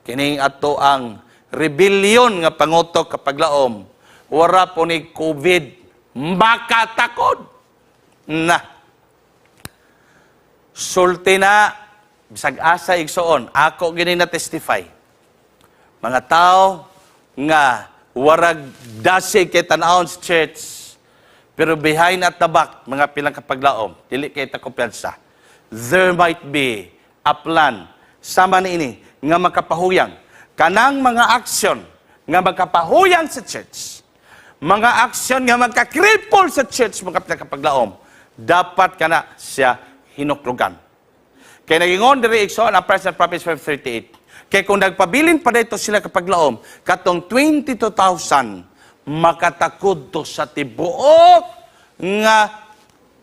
Kining ato ang Rebellion nga pangutok, kapaglaom. Wara po ni COVID. Makatakod. Na. Sulti na, bisag asa, igsoon, ako gini na testify. Mga tao nga warag dasig kay tan-awon sa church, pero behind at the back, mga pilang kapaglaom, dili kay ta kumpiyansa. There might be a plan sama niini nga makapahuyang. Kanang mga aksyon nga makapahuyang sa church, mga aksyon nga magka-cripple sa church, mga pilang kapaglaom, dapat kana siya hinuklugan. Kay nagingon diri, igsoon, ang Present Prophets 5:38. Kay kung nagpabilin pa dito sila, kapaglaom, katong 22,000 makatakod to sa tibuok nga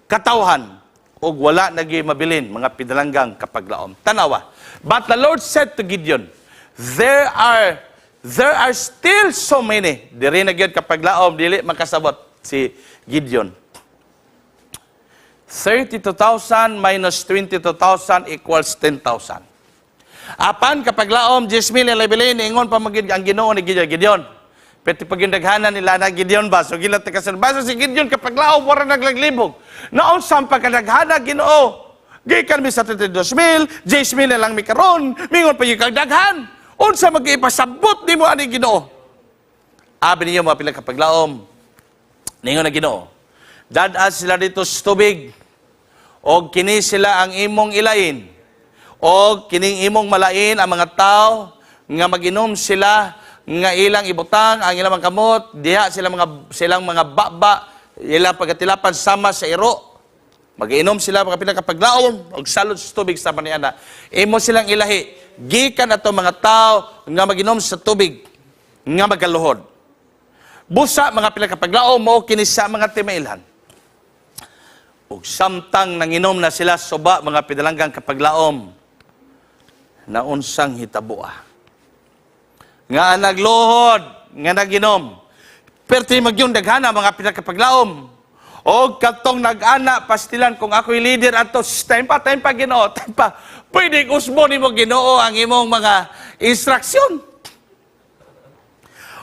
katawhan ug wala nagi mabilin, mga pinalanggang kapaglaom. Tanawa. But the Lord said to Gideon, there are still so many. Diri na gyud, kapaglaom, dili makasabot si Gideon. 32,000 minus 22,000 equals 10,000. Apan, kapaglaom, 10,000 ang labilin, ingon pa magid ang Ginoo ni Gideon. "Gideon, pwede pag yung daghanan nila na, Gideon ba?" So gilat ka sa basa si Gideon, kapaglaom, wala naglaglibog. Naon sa pagkadaghana, Ginoo? Gikan mi sa 32,000, 10,000 na lang mi karon, mingon pa yung kagdaghan. Unsa mag-ipasabot nimo ani, Ginoo? Abi niyo, mga pila kapaglaom, ningon na Ginoo, "Dad-a sila dito sa tubig, og kini sila ang imong ilain, og kining imong malain ang mga tao nga maginom sila nga ilang ibutang ang ilang mga kamot diha sila mga silang mga baba ilang pagkatilapan sama sa iro. Magiinom sila, mga pinakapaglaom, og salod sa tubig sama ni ana. Imo silang ilahi gikan ato mga tao nga maginom sa tubig nga magaluhod." Busa, mga pinakapaglaom, mao kini sa mga timailhan. Ug samtang nanginom na sila suba, mga pinalanggang kapaglaom, naunsang hitaboa? Nga nagluhod, nga naginom. Perti magyong daghana, mga pinakapaglaom. O katong nag-ana, pastilan kung ako'y leader ato, time pa, Ginoo, time pa. Pwede usbo nimo, Ginoo, ang imong mga instruksyon.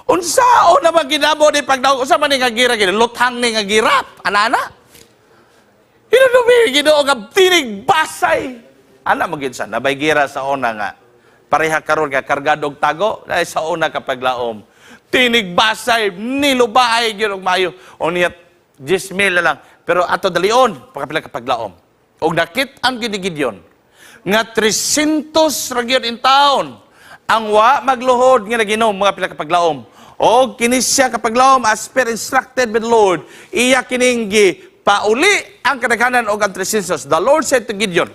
Unsa o naman ginamo ni pagdaog, unsa man ni nga gira, Ginoo, luthang ni nga girap, ana-ana. Hinunumi, Ginoo, nga tinig basay. Ana magid sa nabay gira sa una nga pareha karon nga kargadog tago dahil sa una, kapaglaom. Tinig basay, nilubaay gyud og maayo. O niya 10,000 na lang. Pero ato dalion, pagkapila kapaglaom. Og nakit-an gyud ni Gideon nga 300 ra gyud in town ang wa magluhod nga naginom, mga pila kapaglaom. Og kini siya, kapaglaom, as per instructed by the Lord, iya kining gi pauli ang kadaghanan og ang 300. The Lord said to Gideon,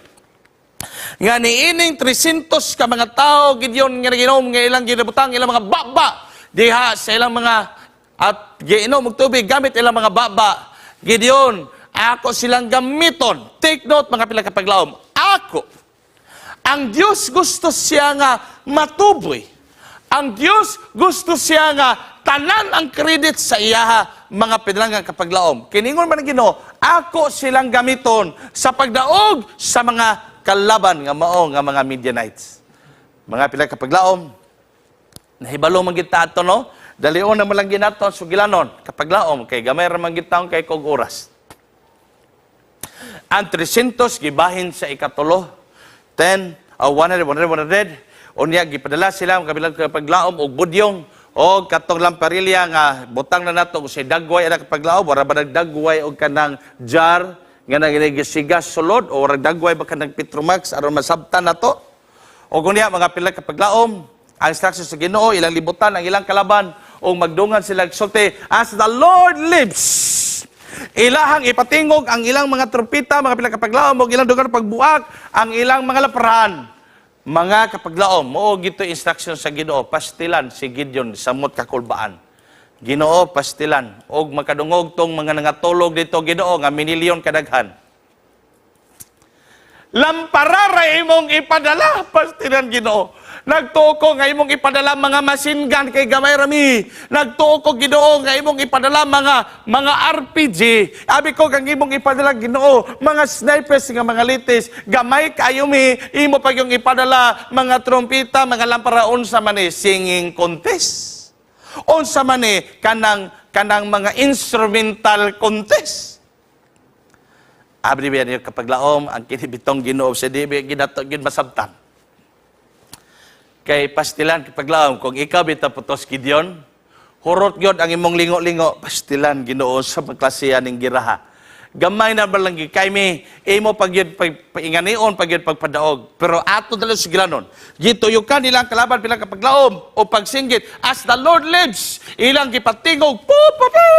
nga niining 300 ka mga tao, Gideon, nga naginom nga ilang ginabutang ilang mga baba diha sa ilang mga at giinom og tubig gamit ilang mga baba. Gideon, ako silang gamiton. Take note, mga pila kapaglaom. Ako ang Dios gusto siya nga matuboy. Ang Dios gusto siya nga tanan ang credit sa iyaha, mga pinalanggang kapaglaom. Kiningon man ang Ginoo, ako silang gamiton sa pagdaog sa mga kalaban nga mao nga mga Midianites. Mga pila kapaglaom, nahibalo man kita ato, no? Dalion na man lang ginato ang sugilanon, kapaglaom, kay gamay ra man gid kay kog oras. Ang 300 gibahin sa ikatulo, 10, 100, 100, 100. Unya gipadala sila ang kabilang kapaglaom og budyong o katong lamparilya nga butang na nato sa dagway ana, kapaglaom, wala ba nagdagway og kanang jar nga nagsigas sulod o wala dagway ba kanang Petromax aron masabtan nato. O kunya, mga pila kapaglaom, ang instruction sa Ginoo, ilang libutan ang ilang kalaban o magdungan sila sulti, "As the Lord lives." Ilahang ipatingog ang ilang mga trompeta, mga pila kapaglaom, o ilang dugan pagbuak ang ilang mga laprahan. Mga kapaglaom, mao gito instruction sa Ginoo, pastilan si Gideon samot kakulbaan. Ginoo, pastilan og makadungog tong mga nangatulog dito, Ginoo, nga minilyon kadaghan. Lampara ra imong ipadala, pastilan, Ginoo. Nagtuo ko nga imong ipadala mga machine gun kay gamay rami. Nagtuo ko, Ginoo, nga imong ipadala mga RPG. Abi ko kang imong ipadala, Ginoo, mga snipers nga mga latest. Gamay kayo mi, imo pa yung ipadala mga trompeta, mga lampara, unsa man ni singing contest. Unsa man ni kanang mga instrumental contest. Abi biya niyo, kapaglaom, ang kinibitong Ginoo sa dibi ginato gid masabtan. Kay pastilan, kapaglaom, kung ikaw bitaw putos Gideon, hurot gyud ang imong lingo-lingo, pastilan, Ginoo, sa pagklasihan ning giraha. Gamay na ba lang kay mi imo pag yun painganion pag yun pagpadaog. Pero ato dalo sa gilanon. Gituyukan nilang kalaban bilang kapaglaom o pagsinggit, "As the Lord lives," ilang gipatingog pu pu pu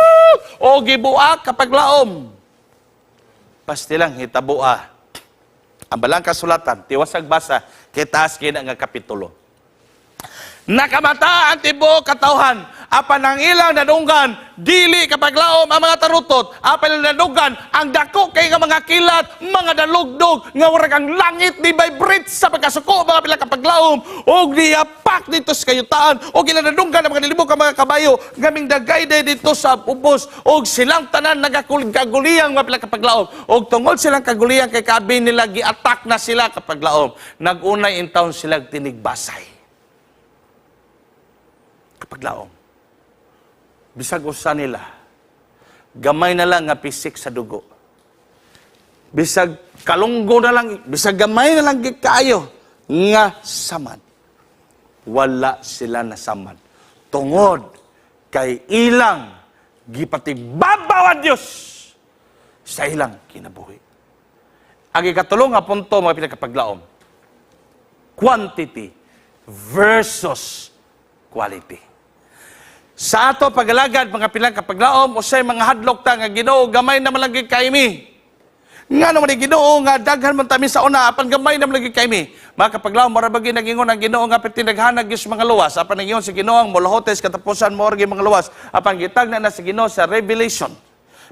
o gibuak, kapaglaom. Pastilang hitaboa. Ang balang kasulatan, tiwasag basa, kay taas kina nga kapitulo. Nakamata ang tibuok katawhan, apan ang ilang nadunggan, dili, kapaglaom, ang mga tarutot, apan ilang nadunggan, ang dako kay nga mga kilat, mga dalugdog, nga warag ang langit ni vibrate sa pagkasuko, mga pila kapaglaom, og niyapak dito sa kayutaan, og ilang nadunggan ang mga nilibok ang mga kabayo, gaming dagay dito sa ubos, og silang tanan nagakaguliyang, mga pila kapaglaom, og tungod silang kaguliyang kay kabi nila gi-attack na sila, kapaglaom, nagunay in town sila tinigbasay. Kapaglaom, bisag usa nila, gamay na lang nga pisik sa dugo. Bisag kalunggo na lang, bisag gamay na lang gikaayo nga samad. Wala sila nasamad. Tungod kay ilang gipatibabaw ang Diyos sa ilang kinabuhi. Ang ikatulong nga punto, mga pinagkapaglaom, quantity versus quality. Sa ato pagalagad, mga pilang kapaglaom, usay mga hadlok ta nga, "Ginoo, gamay naman lang kay mi. Nga naman ni Ginoo nga daghan man tami sa una, apan gamay naman lagi kay mi." Mga kapaglaom, mura bagi nagingon ang Ginoo nga tinaghanag gyud sa mga luwas. Apan nagingon sa Ginoo ang mulahotes katapusan mo mga luwas. Apan gitagna na sa Ginoo sa Revelation.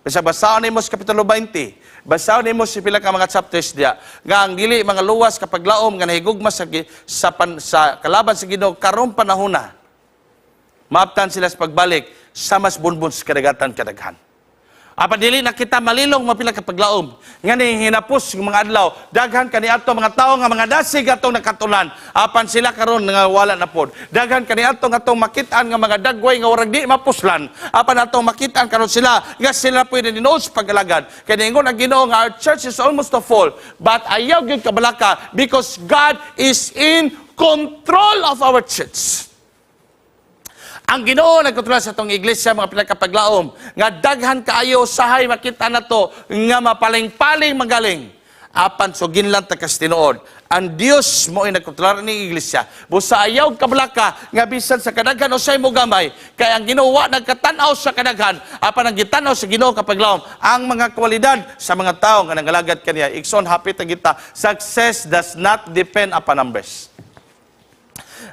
Bisa basahon nimo sa kapitulo 20. Basahon nimo sa pila ka mga chapters diya nga ang dili mga luwas, kapaglaom, nga nahigugma sa gi- sa, pan, sa kalaban sa Ginoo karong panahona. Maaptan sila sa pagbalik sa mas bunbun sa kadagatan kadaghan. Apan dili na kita malilong, mapila kapaglaom. Nga ni hinapos ng mga adlaw, daghan kaniadto mga tawo nga mga dasig atong nakatunan. Apan sila karon nga wala na pod. Daghan kaniadto nga atong makit-an nga mga dagway nga warag di mapuslan. Apan atong makit-an karon sila nga sila pwede ninuod sa pag-alagad. Kay niingon ang Ginoo nga our church is almost to fall. But ayaw gyud kabalaka because God is in control of our church. Ang Ginoo nagkontrol sa atong iglesia, mga pinagkapaglaom, nga daghan kaayo sahay makita nato nga mapaling-paling magaling. Apan suginlan ta kas tinuod. Ang Dios mo ay nagkontrolar ni iglesia. Busa ayaw kabalaka nga bisan sa kadaghan usay mo gamay, kay ang Ginoo wa nagkatan-aw sa kadaghan, apan ang gitan-aw sa Ginoo, kapaglaom, ang mga kwalidad sa mga tawo nga nangalagad kaniya. Igsoon, hapit ang kita. Success does not depend upon numbers.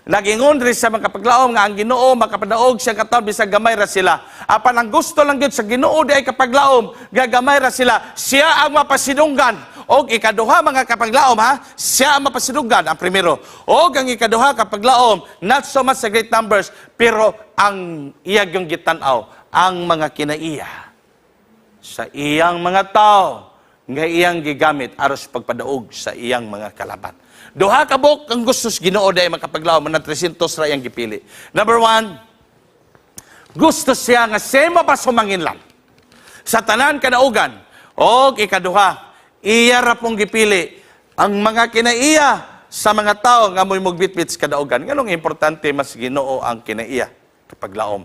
Nagingon diri sa mga kapaglaom nga ang Ginoo makapadaog siya katawhan bisag gamay ra sila. Apan ang gusto lang gyud sa Ginoo di ay, kapaglaom, gagamay ra sila. Siya ang mapasidunggan. Og ikaduha, mga kapaglaom, ha, siya ang mapasidunggan ang primero. Og ang ikaduha, kapaglaom, not so much sa great numbers, pero ang iyag yung gitan-aw ang mga kinaiya sa iyang mga tao nga iyang gigamit aros pagpadaog sa iyang mga kalaban. Duha ka buok ang gusto sa Ginoo dahil makapaglaom na 300 ra iyang gipili. Number one, gusto siya nga siya mapasumanginlan sa tanan kadaugan. Og ikaduha, iya ra pong gipili ang mga kinaiya sa mga tao nga mo'y mugbitbit sa kadaugan. Nganong importante mas Ginoo ang kinaiya, kapaglaom?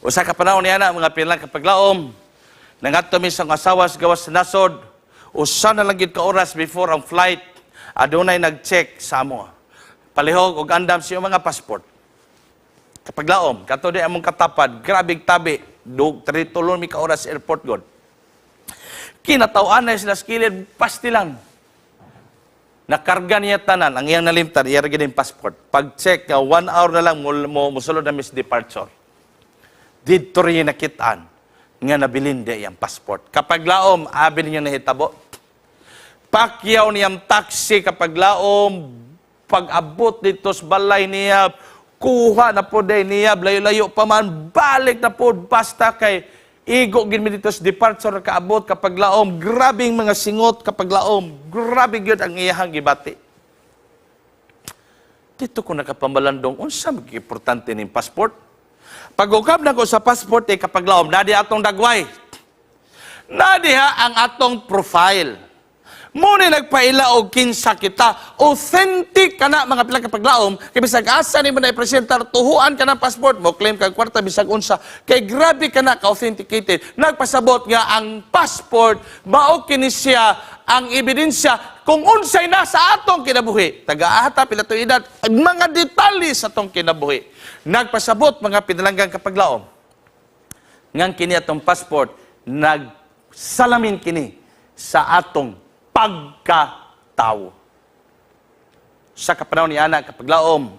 Usa ka panahon niya na, mga pilang kapaglaom, nangadto mi sa asawa sa gawas sa nasod, usa na lang gyud ka oras before ang flight, adunay nag-check sa amo. Palihog og andam siya mga passport. Kapaglaom, kato di among katapad, grabing tabi, dug tritulo mi ka oras sa airport god. Kinataw-an na sila sa kilid, pastilan. Nakarga niya tanan, ang iyang nalimtan, iya ra gyud yung passport. Pag-check, nga 1 hour na lang mo musulod na mis departure. Didto rin nakitaan nga nabilin di iyang passport. Kapaglaom, abi ninyo nahitabo. Pakyaw niyang taxi, kapaglaom, Pag-abot dito sa balay niya, kuha na po day niya, layo-layo pa man, balik na po, basta kay igo gid mi dito sa departure kaabot kapag laom, grabing mga singot kapag laom, grabe gyud ang iyahang gibati. Dito ko nakapamalandong, unsa mag importante ning passport? Pag-ukab na ko sa passport eh, kapag laom, nadi atong dagway. Nadiha ang atong profile. Muna nagpaila og kinsa kita. Authentic ka na mga pila kapaglaom. Kay bisag asa ni mo na ipresentar, tuhuan ka ng passport mo, claim kag kwarta bisag unsa. Kay grabe ka na ka-authenticated. Nagpasabot nga ang passport, mao kini siya ang ebidensya kung unsay nasa atong kinabuhi. Taga-ahata, pila tuig edad, mga detalye sa atong kinabuhi. Nagpasabot, mga pinalanggang kapaglaom, ngang kini atong passport, nagsalamin kini sa atong pagkatao. Sa kapanahon ni ana kapaglaom,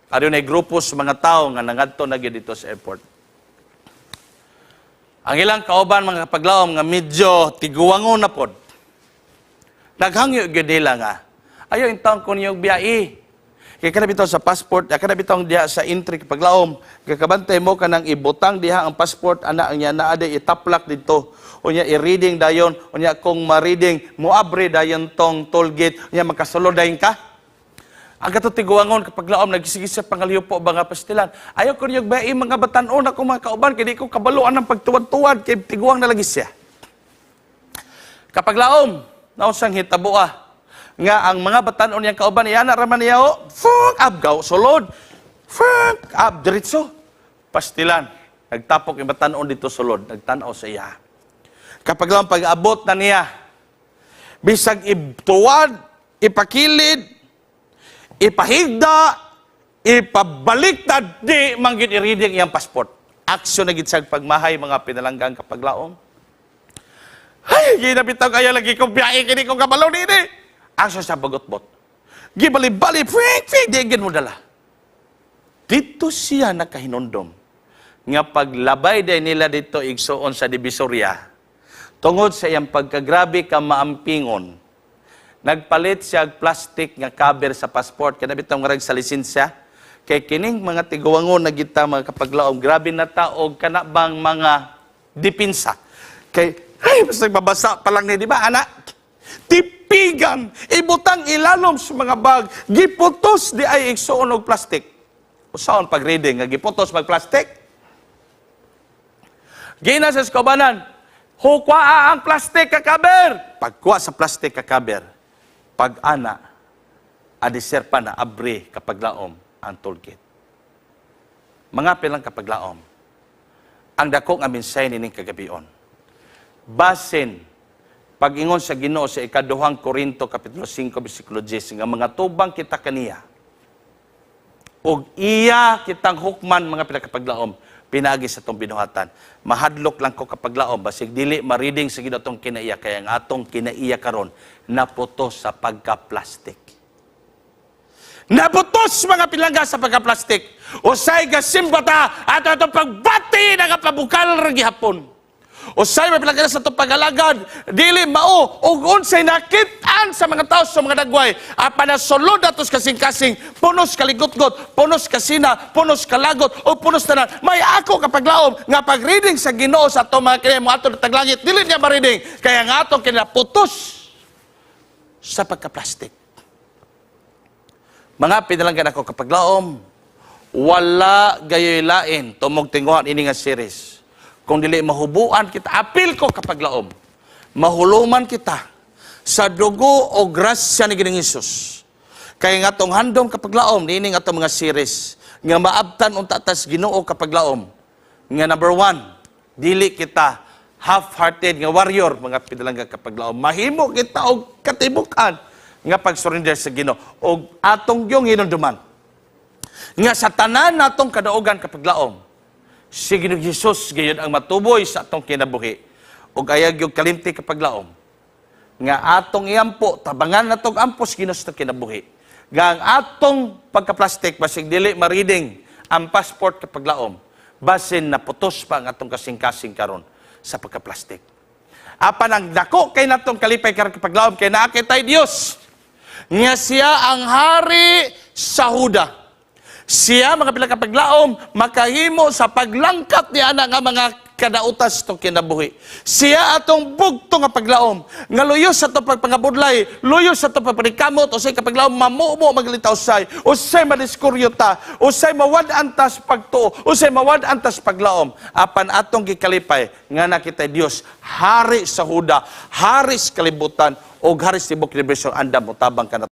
adunay grupo sa mga tao nga nangadto na gyud dito sa airport. Ang ilang kauban, mga kapaglaom, nga medyo tiguwangon na pod. Naghangyo gyud nila nga, "Ayo intawon ko niyo biyahe." Kay kana bitaw sa passport, kana bitaw diha sa entry kapaglaom, kakabantay mo kanang ibutang diha ang passport ana ang niya naa day itaplak didto. Unya i-reading dayon, unya kung ma-reading, moabre dayon tong toll gate, unya makasulod dayon ka. Ang kato tiguangon kapag laom nagsige sa pangaliw po ba nga pastilan. "Ayaw ko niyo ba mga batan-on ako mga kauban kay di ko kabaluan ng pagtuwad-tuwad kay tiguang na lagi siya." Kapag laom, nausang hitabo nga ang mga batan-on niyang kauban iyana raman niya oh, fuck up gaw sulod. Fuck up diretso. Pastilan, nagtapok yung batan-on dito sulod, nagtan-aw sa iya. Kapag lang pag-abot na niya, bisag ituwad, ipakilid, ipahigda, ipabaliktad, di man gid i-reading iyang passport. Aksyon na gid sa pagmahay, mga pinalanggang kapaglaom. "Ay, ginabitaw kaya lagi ko biyahe kini ko kabalo nini." Aksyon sa bagotbot. Gibali-bali, fing, fing, di gid mo dala. Dito siya nakahinundom nga paglabay day nila dito igsuon sa Divisoria, tungod sa iyang pagkagrabe ka maampingon, nagpalit siya og plastic nga cover sa passport, kana bitong murag sa lisensya. Kay kining mga tiguangon na kita, mga kapaglaom, grabe na ta og kana bang mga dipinsa. Kay ay basta babasa pa lang ni, di ba ana? Tipigan, ibutang ilalom sa mga bag, giputos di ay igsuon og plastic. Usaon pag reading nga giputos mag plastic? Gina sa kaubanan, "Hukwaa ang plastic ka cover." Pagkuha sa plastic ka cover, pag ana, adiser pa na abre kapag laom ang tollgate. Mga pilang kapaglaom, ang dako nga mensahe nining kagabion. Basin, pag-ingon sa Ginoo sa ikaduhang Korinto kapitulo 5 bersikulo 10 nga mga tubang kita kaniya ug iya kitang hukman, mga pinakapaglaom, pinaagi sa atong binuhatan. Mahadlok lang ko kapaglaom basig dili ma-reading sa Ginoo atong kinaiya, kaya ang atong kinaiya karon naputos sa pagka-plastic. Naputos, mga pilangga, sa pagka-plastic. Usay gasimbata ato atong pagbati nagapabukal ra gihapon. Usay may pilangga sa atong pag-alagad dili mao ug unsay nakit-an sa mga tao sa mga dagway, apan nasulod atos kasing-kasing, punos kaligotgot, punos kasina, punos kalagot o punos tanan. May ako kapaglaom nga pag-reading sa Ginoo sa atong mga kinaiya mo ato taglangit, dili niya ma-reading kaya nga atong kinaputos sa pagka-plastic. Mga pinalanggan ako kapaglaom, wala gayoy lain tumog tinguhan ini nga series kung dili mahubuan kita, apil ko kapaglaom, mahuluman kita sa dugo o grasya ni Ginoong Hesus. Kaya nga atong handom kapaglaom, niini nga atong mga series, nga maabtan unta tas Ginoo kapaglaom, nga number one, dili kita half-hearted nga warrior, mga pinalangga kapaglaom. Mahimo kita og katibukan nga pag-surrender sa Ginoo og atong yung hinumduman nga sa tanan natong kadaugan kapaglaom, si Ginoong Jesus gayon ang matuboy sa atong kinabuhi. Ug ayaw gyud kalimti kapaglaom nga atong iampo, tabangan natong ampos Ginoo sa kinabuhi, nga ang atong pagka-plastic basig dili ma-reading ang passport kapaglaom, basin naputos pa ang atong kasing-kasing karon sa pagka-plastic. Apan ang dako kay natong kalipay karon kapaglaom kay naa kitay Dios. Nga siya ang hari sa Huda. Siya, mga pila ka paglaom, makahimo sa paglangkat ni ana nga mga kadautas to kinabuhi. Siya atong bugto nga paglaom, nga luyo sa to pagpangabudlay, luyo sa to pagpanikamot, usay kapaglaom mamumo maglitaw usay, usay madiskuryo ta, usay mawad-an tas pagtuo, usay mawad-an tas paglaom. Apan atong gikalipay nga nakita Dios, hari sa Huda, hari sa kalibutan, o hari sa tibok universo, andam motabang ka.